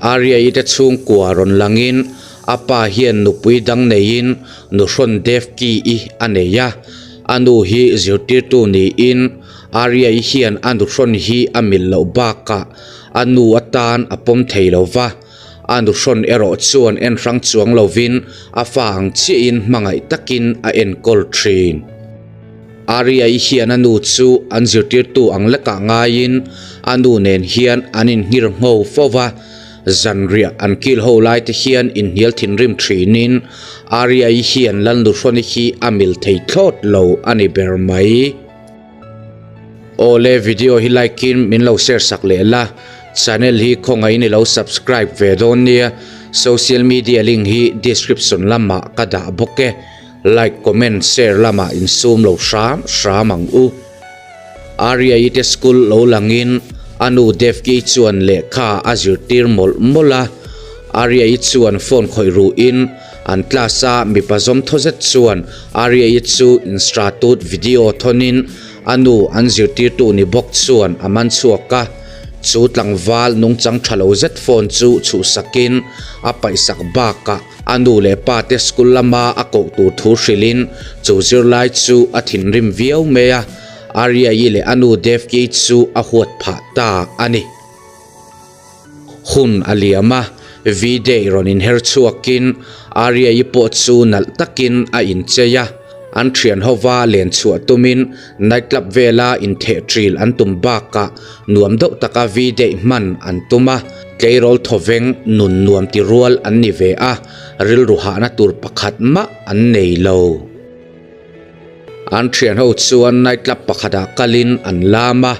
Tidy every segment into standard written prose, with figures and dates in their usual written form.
Arya-i te chhungkua rawn langin a pa hian nupui dang neiin nuhrawn Devki-i a nei a. A nu hi zirtirtu niin Arya-i hian a nuhrawn hi a mil loh bakah a nu atan a pawm thei lo va. A nuhrawn erawh chuan en hrang chuang lovin a fa ang chiahin hmangaih takin a enkawl thin. Arya-i hian a nu chu an zirtirtu ang lekah ngaiin a nu nen hian an inhngir ngho fo va, zanriah an kil ho lai te hian inhnial thinrim thinin Arya-i hian Lalnuhrawni hi a mil thei thlawt lo a ni ber mai. Awle video hi like in min lo share sak leh la, channel hi khawngaihin i lo subscribe ve dawn nia, social media link hi description lamah ka dah bawk e, like comment share lamah insum lo hram hram ang u. Arya i te school lo langin a nu Devki chuan lehkha a zirtir mawlh mawlh a, Arya i chuan phone khawih ruhin An class a mipa zawm thaw zet chuan Arya-i chu instratut video thawnin a nu an zirtirtu ni bawk chuan a man chhuak a. Chu tlangval nungchang tha lo zet phone chu chhuhsakin a paihsak bakah a nu leh pa te school lama a koh tur thu hrilhin chu zirlai chu a thinrim viau mai a, Arya-i leh a nu Devki chu a huat phah ta a ni. Hun a liam a, V-day rawn inher chhuakin Arya-i pawh chu nalh takin a inchei a. An thian hova len chhuah tumin night club vela intheh ṭil an tum bakah nuam deuh taka V-day hman an tum a. Tleirawl thawveng nun nuam ti rual an ni ve a, rilru hahna tur pakhat mah an nei lo. An thian ho chuan night club pakhatah kalin an lam a,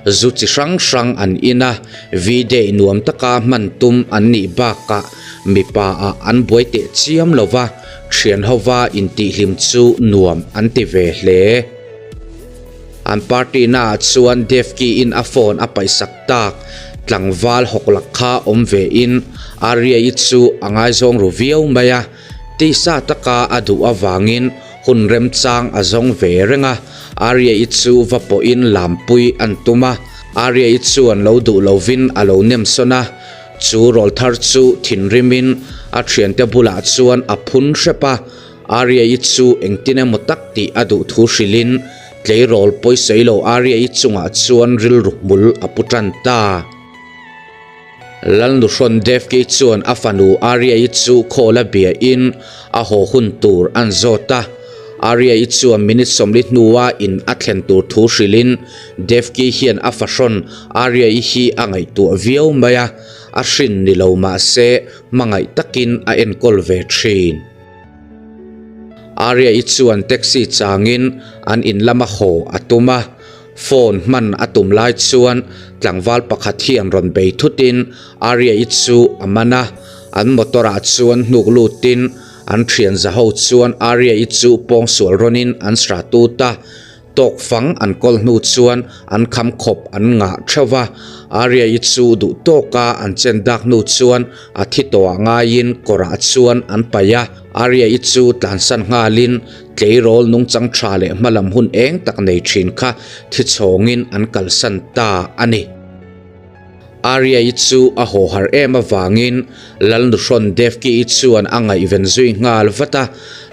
zu chi hrang hrang an in a, V-day nuam taka hman tum an nih bakah mipa ah an buai teh chiam lo va, thian hova intihhlim chu nuam an ti ve hle. An party naah chuan Devki in a phone a paihsak tak, tlangval hawklak kha awm ve in Arya-i chu a ngaizawng ru viau mai a, Tisa taka a duh avangin hun remchang a zawng ve reng a, Arya-i chu va pawhin lampui an tum a, Arya-i chuan lo duh lovin a lo nem sawn a, chu rawlthar chu thinrimin a thiante bulah chuan a phun hrep a, Arya-i chu engtin emaw tak tih a duh thu hrilhin tleirawl pawisawi lo Arya-i chungah chuan rilru hmul a pu tan ta. Lalnuhrawn Devki chuan a fanu Arya-i chu khawl a bia in a haw hun tur an zawt a. Arya-i chuan minute 40 hnua in a thlen tur thu hrilhin Devki hian a fahrawn Arya-i hi a ngaihtuah viau mai a, a hrin ni lo mah se hmangaih takin a enkawl ve thin. Arya-i chuan taxi changin an in lama haw a tum a. Phone hman a tum lai chuan tlangval pakhat hian rawn bei thutin Arya-i chu a man a, an motor ah chuan hnuk lutin an thian za ho chuan Arya-i chu pawngsual rawnin an sra tut a, tawk fang an kawl hnu chuan an kham khawp an ngah theuh va, Arya-i chu duh tawka an chen dak hnu chuan a thi tawh ah ngaiin kawrah chuan an paih a, Arya-i chu tlansan nghalin Tleirawl nungchang tha leh hmalam hun eng tak nei thin kha thi chhawngin an kalsan ta a ni. Arya-i chu a haw har em avangin Lalnuhrawn Devki-i chuan a ngaihven zui nghal vat a,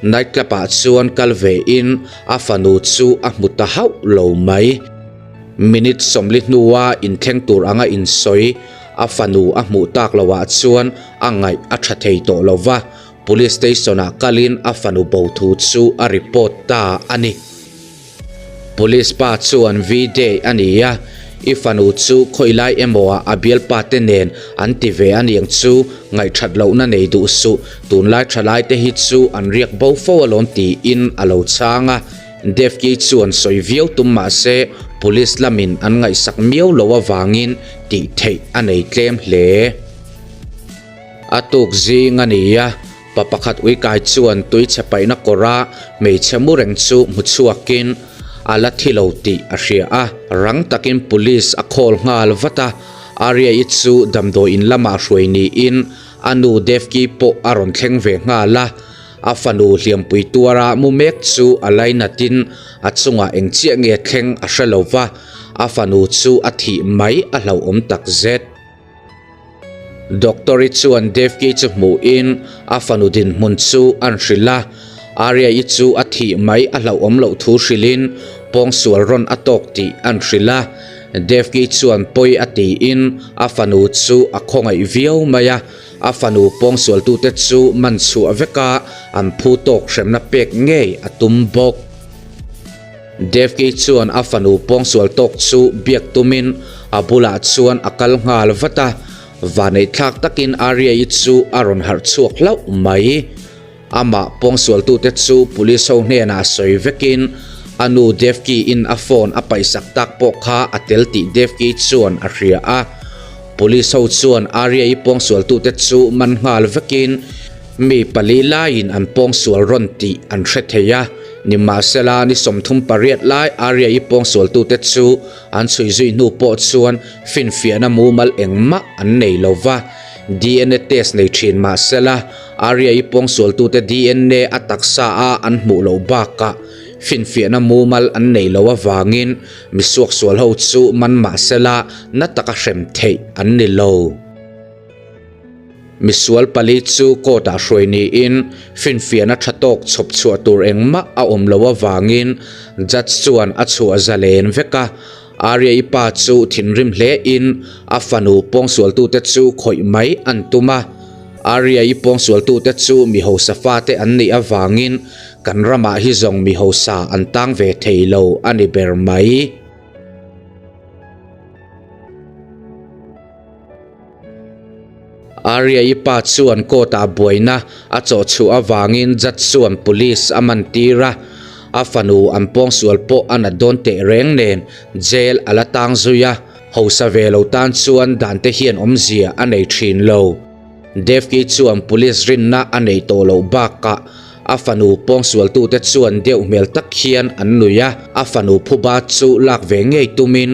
night club-ah chuan kal vein a fanu chu a hmu ta hauh lo mai. Minute 40 hnua inthleng tur anga insawi a fanu a hmuh tak loah chuan a ngaih a tha thei tawh lo va, Police station ah kalin a fanu bo thu chu a report ta a ni. Police pa chuan V-day a ni a, i fanu chu khawilai emaw ah a bialpa te nen an ti ve a niang chu ngaihthat lohna nei duh suh, tunlai thalai te hi chu an riak bo fo alawm tiin a lo chhang a. Devki chuan sawi viau tum mah se police lamin an ngaihsak miau lo avangin tih theih a nei tlem hle. A tuk zing a ni a, pa pakhat uikai chuan tui chhe paihna kawra hmeichhe mu reng chu hmu chhuakin a la thi lo tih a hria a, rang takin police a call nghal vat a, Arya-i chu damdawi in lamah hruai niin a nu Devki pawh a rawn thleng ve nghal a, a fanu hliampui tuara mu mek chu a lainatin a chungah eng chiah nge thleng a hre lo va, a fanu chu a thih mai a hlauhawm takzet. Doctor-i chuan Devki chu hmuhin a fanu dinhmun chu an hrilh a, Arya-i chu a thih mai a hlauhawm loh thu hrilhin pawngsual rawn a tawk tih an hrilh a. Devki chuan pawi a tiin a fanu chu a khawngaih viau mai a, a fanu pawngsualtute chu man chhuah veka an phu tawk hremna pek ngei a tum bawk. Devki chuan a fanu pawngsual tawk chu biak tumin a bulah chuan a kal nghal vat a, vaneihthlak takin Arya-i chu a rawn harh chhuak hlauh mai. Amah pawngsualtute chu police ho hnenah sawi vekin a nu Devki-in a phone a paihsak tak pawh kha a tel tih Devki chuan a hria a. Police ho chuan Arya-i pawngsualtute chu man nghal vekin Mi pali laiin an pawngsual rawn tih an hre thei a, nimahsela ni 38 lai Arya-i pawngsualtute chu an chhui zui hnu pawh chuan finfiahna mumal engmah an nei lo va. DNA test nei thin mahsela Arya-i pawngsualtute DNA a taksa a an hmuh loh bakah finfiahna mumal an nei lo avangin misuaksual ho chu man mahsela na taka hrem theih an ni lo. Misual pali chu court ah hruai niin finfiahna tha tawk chhawp chhuah tur engmah a awm loh avangin judge chuan a chhuah zalen vek a. Arya-i pa chu thinrim hle in a fanu pawngsualtute chu khawih mai an tum a. Arya-i pawngsualtute chu mi hausa fate an nih avangin kan ramah hi zawng mi hausa an tang ve thei lo a ni ber mai. Arya-i pa chuan court-ah buaina a chawh chhuah avangin judge chuan police a man tir a, a fanu an pawngsual pawh a nat dawn teh reng nen jail a la tang zui a, hausa ve lo tan chuan dan te hian awmzia a nei thin lo. Devki chuan police rinna a nei tawh loh bakah a fanu pawngsualtute chuan deuh hmel tak hian an nui a, a fanu phuba chu lak ve ngei tumin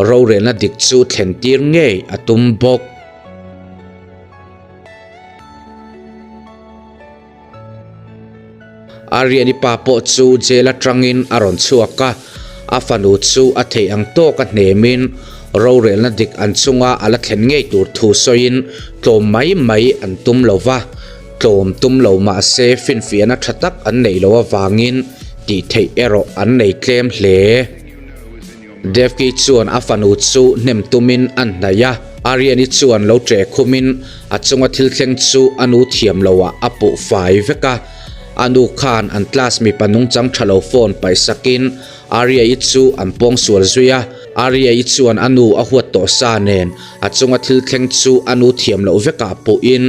rorelna dik chu thlen tir ngei a tum bawk. Ariani pa pawh chu jail atangin a rawn chhuak a, a fanu chu a theih ang tawka hnemin rorelna dik an chunga a la thlen ngei tur thu sawiin tlawm mai mai an tum lo va, tlawm tum lo mah se finfiahna tha tak an neih loh avangin tih theih erawh an nei tlem hle. Devki chuan a fanu chu hnem tumin a hnaih a, Aryani chuan lo ṭe khumin a chunga thil thleng chu a nu thiam loah a puh fai vek a. A nu khan an class mipa nungchang ṭha lo phone paihsakin Arya-i chu an pawngsual zui a, Arya-i chuan a nu a huat tawh sa nen a chunga thil thleng chu a nu thiam loh vekah puhin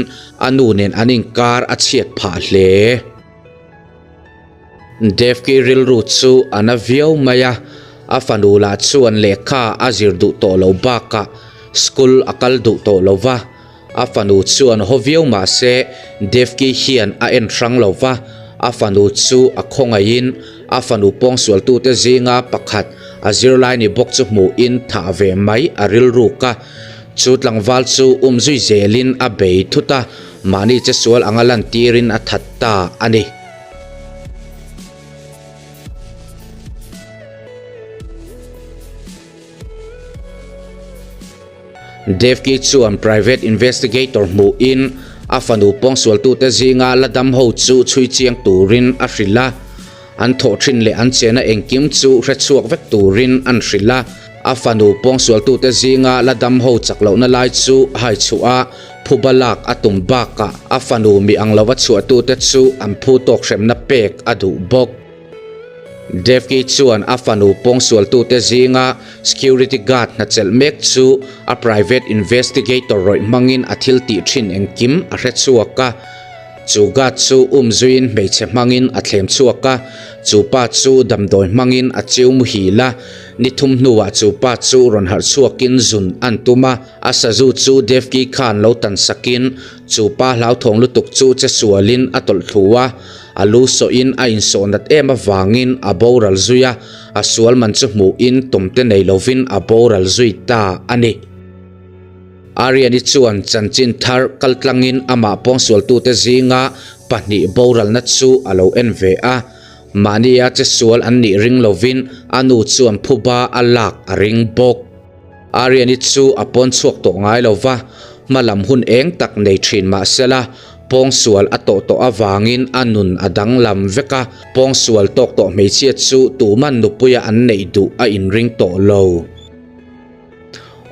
a nu nen an inkar a chhiat phah hle. Devki rilru chu a na viau mai a, a fanu lah chuan lehkha a zir duh tawh lo bakah school a kal duh tawh lo va, a fanu chuan haw viau mah se Devki hian a en hrang lo va, a fanu chu a khawngaihin a fanu pawngsualtute zinga pakhat a zirlai ni bawk chu hmuhin thah ve mai a rilruk a, chu tlangval chu umzui zelin a bei thut a, mahni che sual anga lantirin a that ta a ni. Devki chuan private investigator hmuhin a fanu pawngsualtute zinga la dam ho chu chhui chiang turin a hrilh a. An thawh thin leh an chena engkim chu hre chhuak vek turin an hrilh a. A fanu pawngsualtute zinga la dam ho chak lohna lai chu hai chhuah a, phuba lak a tum bakah a fanu mi ang lova chhuahtute chu an phu tawk hremna pek a duh bawk. Devki chuan a fanu pawngsualtute zinga security guard hna chelh mek chu a private investigator rawih hmangin a thil tih thin engkim a hre chhuak a. Chu guard chu um zuiin hmeichhe hmangin a thlem chhuak a, chu pa chu damdawi hmangin a chiu muhil a. Ni thum hnuah chu pa chu rawn harh chhuakin zun an tum a. A sazu chu Devki khan lo tan sakin chu pa hlauthawng lutuk chu che sualin a tawlh thlu a, a lu sawhin a insawh nat em avangin a boral zui a, a sual man chu hmuhin tawmte nei lovin a boral zui ta a ni. Aryani chuan chanchin thar kaltlangin amah pawngsualtute zinga pahnih boralna chu a lo en ve a. Mahnia che sual an nih ring lovin a nu chuan phuba a lak a ring bawk. Aryani chu a pawn chhuak tawh ngai lo va, Hmalam hun eng tak nei thin mah sela, pawngsual a tawh tawh avangin a nun a danglam vek a, pawngsual tawk tawh hmeichhia chu tuman nupuia an neih duh a inring tawh lo.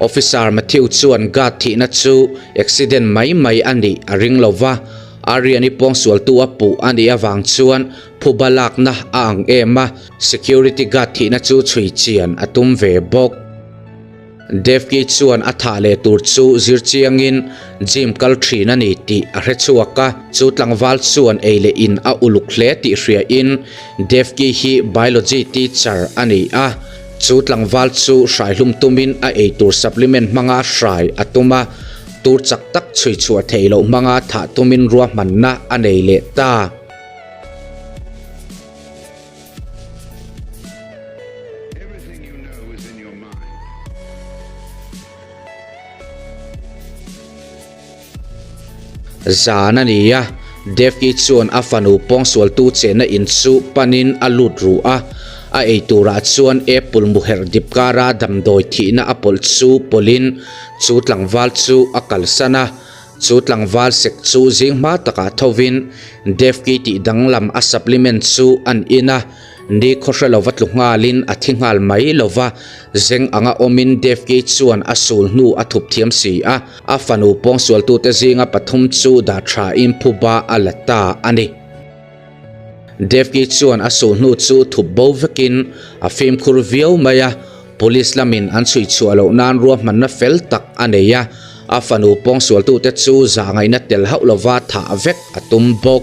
Officer Matthew chuan guard thihna chu accident mai mai a nih a ring lo va, Aryan-i pawngsualtu a puh a nih avang chuan phuba lakna a ang em a, security guard thihna chu chhui chian a tum ve bawk. Devki chuan a thah leh tur chu zir chiangin gym kal thin a ni tih a hre chhuak a, chu tlangval chuan ei leh in a uluk hle tih hriain Devki hi biology teacher a ni a, chu tlangval chu hraihlum tumin a eitur supplement hmanga hrai a tum a, tur chak tak chhui chhuah theih loh hmanga thah tumin ruahmanna a nei leh ta. Zan a ni a, Devki chuan a fanu pawngsualtu chenna in chu panin a lut ru a, a eiturah chuan apple muherh dip kara damdawi thihna a pawlh chu pawlhin chu tlangval chu a kalsan a. Chu tlangval sek chu zing hma takah thovin Devki tih danglam a supplement chu an in a, ni khawhre lova tlu nghalin a thi nghal mai lova, zeng anga awmin Devki chuan a sul hnu a thup thiam si a, a fanu pawngsualtute zinga pathum chu dah thain phuba a la ta a ni. Devki chuan a sulhnu chu thup bo vekin a fimkhur viau mai a, Police lamin an chhui chhuah loh nan ruahmanna fel tak a nei a, a fanu pawngsualtute chu zahngaihna tel hauh lova thah vek a tum bawk.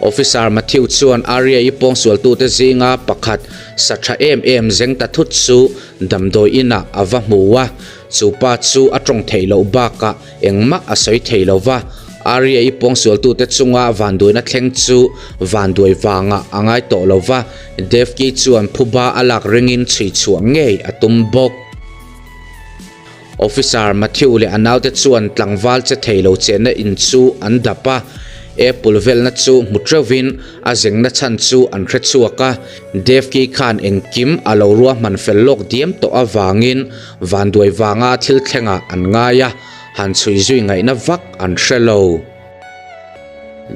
Officer Matthew chuan Arya-i pawngsualtute zinga pakhat sa tha em em zeng ta thut chu damdawi inah a va hmu a, chu pa chu a tawng theih loh bakah Engmah a sawi thei lo va, Arya-i pawngsualtute chunga vanduaina thleng chu vanduai vangah a ngai tawh lo va, Devki chuan phuba a lak ringin chhui chhuah ngei a tum bawk. Officer Matthew leh a naute chuan tlangval che thei lo chenna in chu an dap a, Apple velna chu hmu teuhin a zengna chhan chu an hre chhuak a, Devki khan engkim a lo ruahman fel lawk diam tawh avangin Vanduai vanga thil thlengah an ngai a, han chhui zui ngaihna vak an hre lo.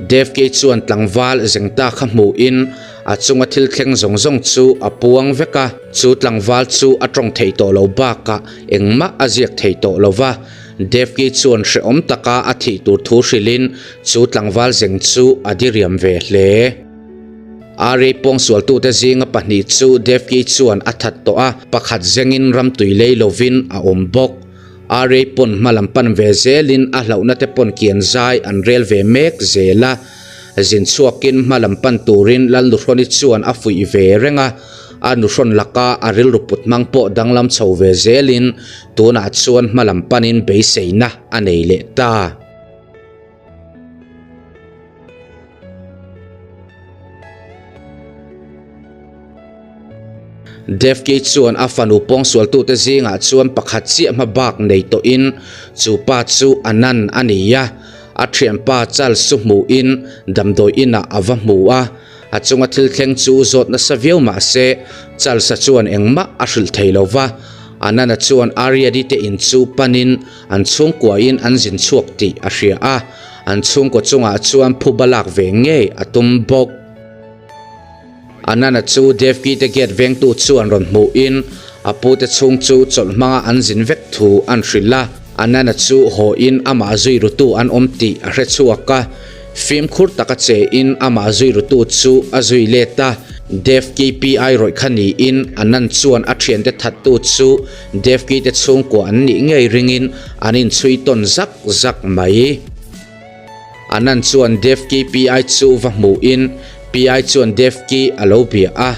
Devkei chuan tlangval zengta kha hmuhin a chunga thil thleng zawng zawng chu a puang vek a, chu tlangval chu a tawng thei tawh lo bakah engmah a ziak thei tawh lo va. Devkei chuan hrehawm taka a thih tur thu hrilhin chu tlangval zeng chu a diriam ve hle. Arei pawngsualtute zinga pahnih chu Devki chuan a that tawh a, pakhat zengin ramtui lei lovin a awm bawk. Arei pawn hma lam pan ve zelin a hlauhna te pawn kian zai an rel ve mek zel a. Zin chhuakin hma lam pan turin Lal Nuhrawni chuan a fuih ve reng a, a nuhrawn laka a rilru put hmang pawh danglam chho ve zelin tunah chuan hma lam panin beiseina a nei leh ta. Devki chuan a fanu pawngsualtute zingah chuan pakhat chiah hma bak nei tawhin chu pa chu Anand a ni a, a thianpa Charles chu hmuhin damdawi inah a va hmu a, a chunga thil thleng chu zawt nasa viau mah se Charles-a chuan engmah a hrilh thei lo va, Anand-a chuan Aryadi te in chu panin An chhungkuain an zin chhuak tih a hria a, an chhungkaw chungah chuan phuba lak ve ngei a tum bawk. Anana chu Devki te gate vengtu chuan rawn hmuhin a pute chhung chu chawlh hmanga an zin vek thu an hrilh a. Anana chu hawin amah zui rutu an awm tih a hre chhuak a. Fimkhur taka chein amah zui rutu chu a zui let a, Devki PI rawih kha niin Anand chuan a thiante thattu chu Devki te chhungkua an nih ngei ringin an inchhui tawn zak zak mai. Anand chuan Devki PI chu va hmuhin PI chuan Devki a lo bia a,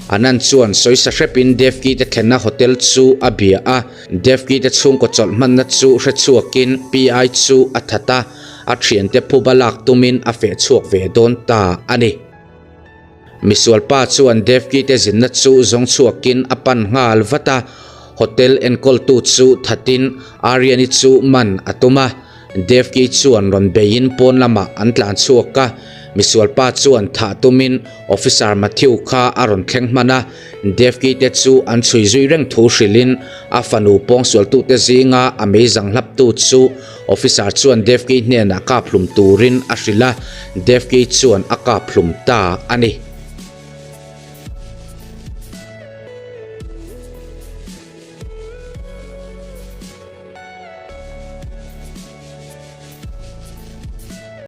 Anand chuan sawisa hrepin Devki te thlenna hotel chu a bia a, Devki te chhungkaw chawlh hmanna chu hrechhuakin PI chu a that a. A thiante phuba lak tumin a feh chhuak ve dawn ta a ni. Misualpa chuan Devki te zinna chu zawng chhuakin a pan nghal vat a, hotel enkawltu chu thatin Aryani chu man a tum a. Devki chuan rawn beiin pawn lamah an tlan chhuak a, Misualpa chuan thah tumin Officer Matthew kha a rawn thleng hman a, Devki te chu an chhui zui reng thu hrilhin a fanu pawngsualtute zinga a meizang hlaptu chu Officer chuan Devki hnenah kap hlum turin a hrilh a, Devki chuan a kap hlum ta a ni.